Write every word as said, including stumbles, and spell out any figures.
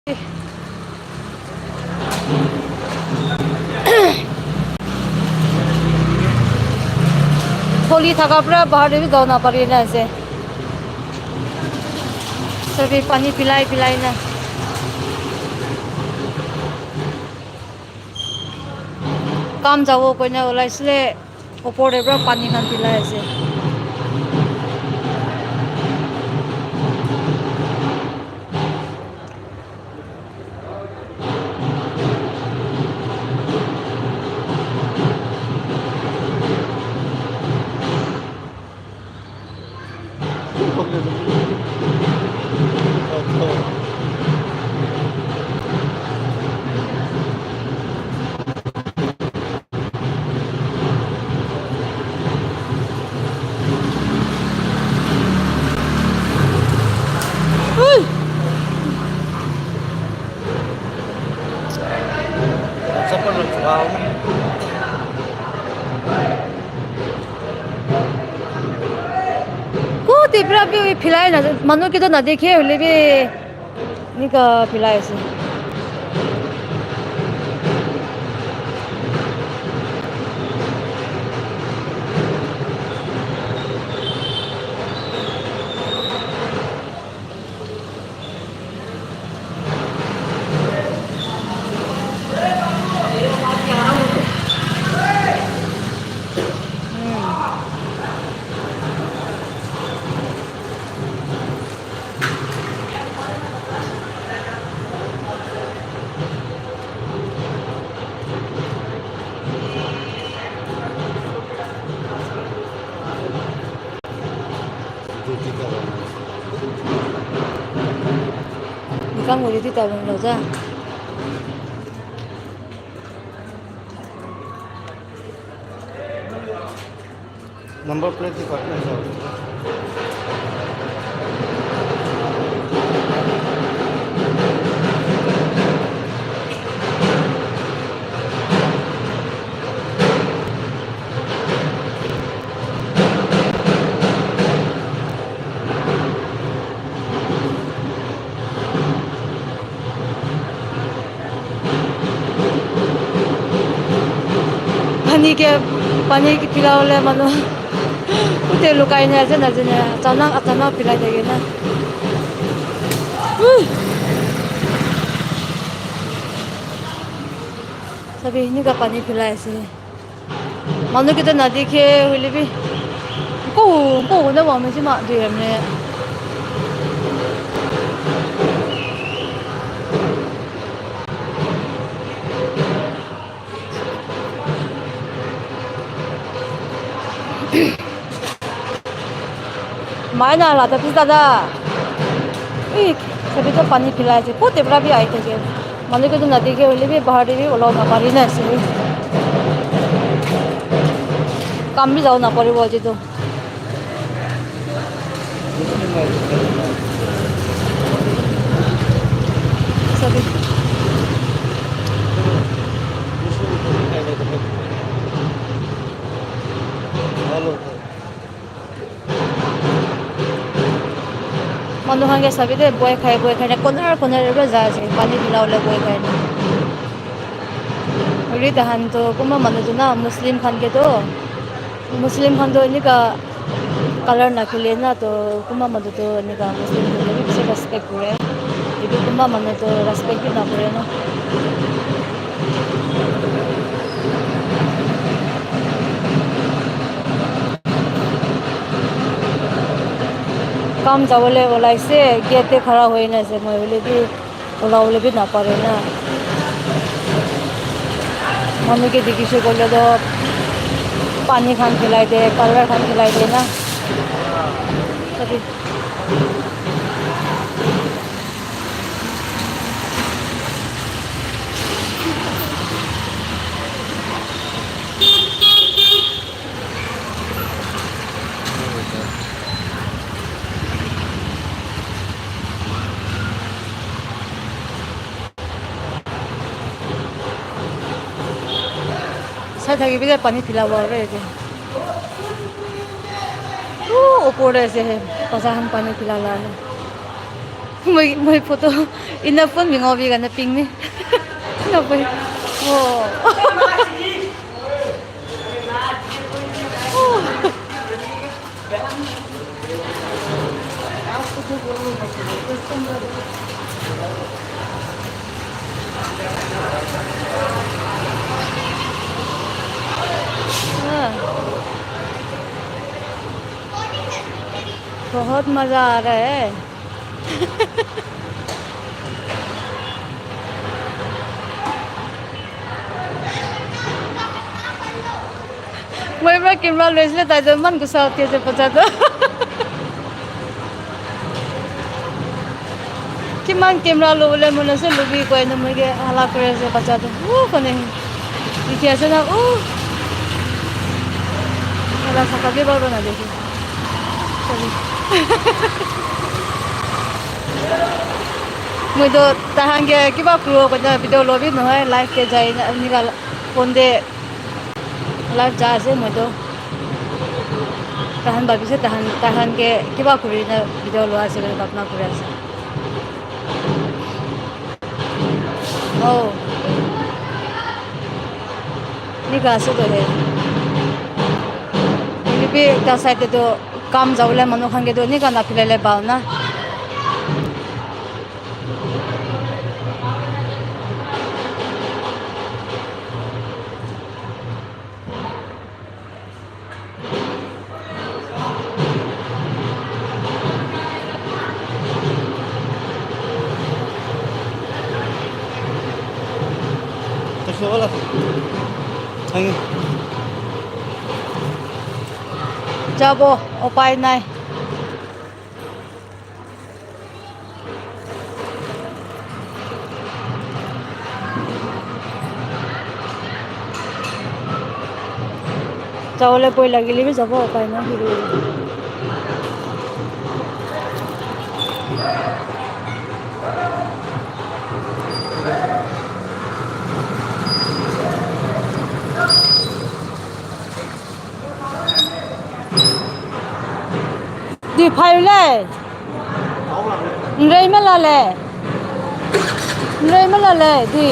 Tholi thaka pra bahar te bi jabo na pari na ase. Sabi pani pilai pilai na. Kam jabo koina ulai sile. Opor te pra pani khan pilai ase. Kote pra bi philai na, manu ke toh na dikhe hoile bi. Enika pilai ase. Nikang wale di tabang lo ja. Number plate di patna jao. Pani ke, pani ke pila bole manu kote lukai na ase, najane, achanak, achanak pilai thake na. Ui. Sabi, enika pani pilai ase. Manu kita na dikhe hoile bi. Ko, ko, na wa me ma de me. Mai na la ta pis dada. Ih, sabi to pani pilai ase. Kote pra bi ahi thake. Manu ke to na dikhe hoile bi bahar te bi ulabo na pari na ase. Kam bi jabo na paribo aji to. Sabi. Manu khan ke sabi de, bohi khai, bohi khai na, corner, corner te para jai ase, pani pila bole bohi khai na. Hoile tahan toh, kunba manu toh na, Muslim khan ke toh, Muslim khan toh enika colour na khule na, toh kunba manu toh enika Muslim khan ke bi bishi respect kure. Etu kunba manu toh respect bi na kure na. Kam jabole ulai se, gate te khara hoi na ase, moi hoile bi ulabole bi na pare na. Manu ke dikhi se koile toh pani khan khilai de, colour khan khilai de na. Tate Sai thaki bi pani phila bo ase yate. Uh, opor te ase, bacha khan pani phila la. Moi, moi photo ina phone mi ngobi gana ping ni. Ina phone. Oh. बहुत मजा आ रहा है। Moi pra camera loisile, tai toh eman gusa uthi ase bacha toh. Kiman camera lobole mon ase, lobi koi na moi ke hala kuri ase bacha toh. Uh, phone dikhi ase na, uh. Hala saka bi bhal pra na dekhe. Sorry. Moi toh tahan ke kiba kuribo koina video lobi nohoi, live ke jai na, nika phone te live ja ase moi toh. Tahan bhabise, tahan, tahan ke kiba kuri na video loa ase koina bhabna kuri ase. Oh. Nika ase toh he. Hoile bi ekta side te toh kam jabole manu khan ke toh enika naphilai le bhal na. Jabo, upai nai. Jabole bhoi lagile bi jabo, upai nai. Di phai le. Nrei mala le. Nrei mala le, di.